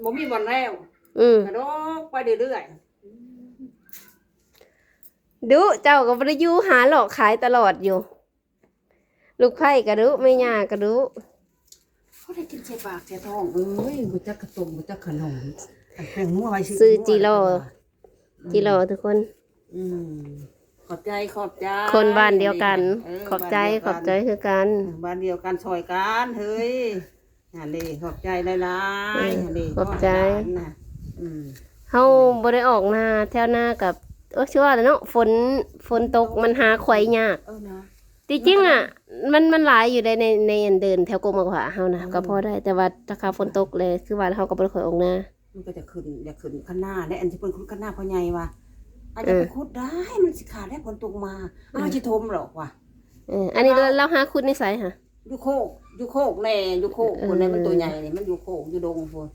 ບໍ່ມີບ່ອນແລ້ວ ອືມ ກະດອກໄປເລື້ອຍໆ. ດຸ ເຈົ້າກໍບໍ່ໄດ້ຢູ່ ຫາເລາະຂາຍຕະຫຼອດຢູ່ ລູກໃພ້ກໍດຸ ແມ່ຍ່າກໍດຸ ພໍໄດ້ກິນໃສ່ປາກໃສ່ທ້ອງ. ເອີຍ ບໍ່ຈັກຂະຕົ້ມ ບໍ່ຈັກຂະໜົມ ອັນແປ້ງນົວໄວ້ ຊື້ຈີລໍ ອືມ ຈີລໍທຸກຄົນ. ອືມ ຂອບໃຈ ຂອບໃຈ ຄົນບ້ານດຽວກັນ. ເອີ ຂອບໃຈ ບ້ານດຽວກັນ ຂອບໃຈຄືກັນ. ເອີ ບ້ານດຽວກັນ ຊ່ອຍກັນເຮີ້ຍ. ຫັ້ນເດ້ ຂອບໃຈຫຼາຍໆ. ເອີ ຫັ້ນເດ້ ຂອບໃຈ. ອືມ ເຮົາບໍ່ໄດ້ອອກນາ ແຖວນາກັບ ໂອ້ ຊິວ່າແຫຼະເນາະ ຝົນ ຝົນຕົກ ມັນຫາຂວາຍຍາກ. ເອີເນາະ ທີ່ຈິງອະ ມັນ ມັນຫຼາຍຢູ່ໃດ ໃນ ໃນອັນເດີ່ນແຖວກົກໝາກຫວ້າເຮົານະ ກໍພໍໄດ້ ແຕ່ວ່າຖ້າຄາຝົນຕົກແລ້ວ ຄືວ່າເຮົາກໍບໍ່ໄດ້ຄ່ອຍອອກນາ. ມັນກໍຈະຂຶ້ນ ຢາກຂຶ້ນຄັນນາແຫຼະ ອັນທີ່ເພິ່ນຂຸດຄັນນາພໍ່ໃຫຍ່ວ່າ ອາດຈະໄປຂຸດໄດ້ ມັນຊິຂາດໄດ້ ຝົນຕົກມາ ເອີ ເຮົາຊິຖົມຫຼອກວ່າ. ເອີ ອັນນີ້ລາວຫາຂຸດໃນໃສຫະ? ຢູ່ໂຄກ ຢູ່ໂຄກແດ່ ຢູ່ໂຄກພຸ້ນແຫຼະ ມັນຕົວໃຫຍ່ນີ້ ມັນຢູ່ໂຄກຢູ່ດົງພຸ້ນ.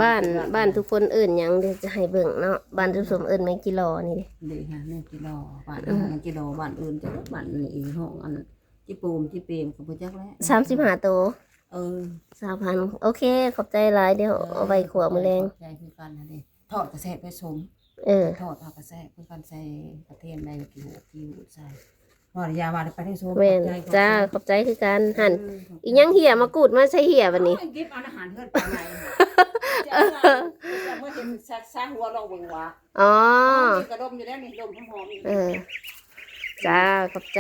ບ້ານ ບ້ານທຸກຄົນເອີ້ນຫຍັງ ດຽວຈະໃຫ້ເບິ່ງເນາະ ບ້ານທຸກຊົມເອີ້ນແມງຈີລໍນີ້ເດ້ ເດ້ຫະ ແມງຈີລໍ. ບ້ານເຮົາແມງຈີລໍ ບ້ານອື່ນຈັກ ບ້ານນີ້ອີກຫ້ອງ ອັນຈີໂປມ ຈີເປມ ກໍບໍ່ຈັກແຫຼະ ສາມສິບຫ້າໂຕ. ເອີ ຊາວພັນ ໂອເຄ ຂອບໃຈຫຼາຍ ດຽວເອົາໄວ້ຂົ້ວມື້ແລງ. ຂອບໃຈຄືກັນຫັ້ນເດ້ ທອດກະແຊບໄປສົມ. ເອີ ທອດເຮົາກະແຊບຄືກັນ ໃສ່ກະທຽມໃນ ກີ່ຫູກ ກີ່ຫູກໃສ່ ວ່າຢ່າວ່າໄປໄດ້ຊົມ. ແມ່ນ ຂອບໃຈ ຂອບໃຈ ຈ້າ ຂອບໃຈຄືກັນຫັ້ນ. ເອີ ອີຫຍັງເຫຍ ມາກູດມາໃສ່ເຫຍບັດນີ້ ເກັບເອົາອາຫານເຮືອນປາໄຫຼ ຈະເອົາມາເຫັນຊາ ຊາຫົວລອງເບິ່ງວ່າ. ອໍ ມີກະດົມຢູ່ແລ້ວນີ້ ດົມຫອມໆຢູ່. ເອີ ຈ້າ ຂອບໃຈ.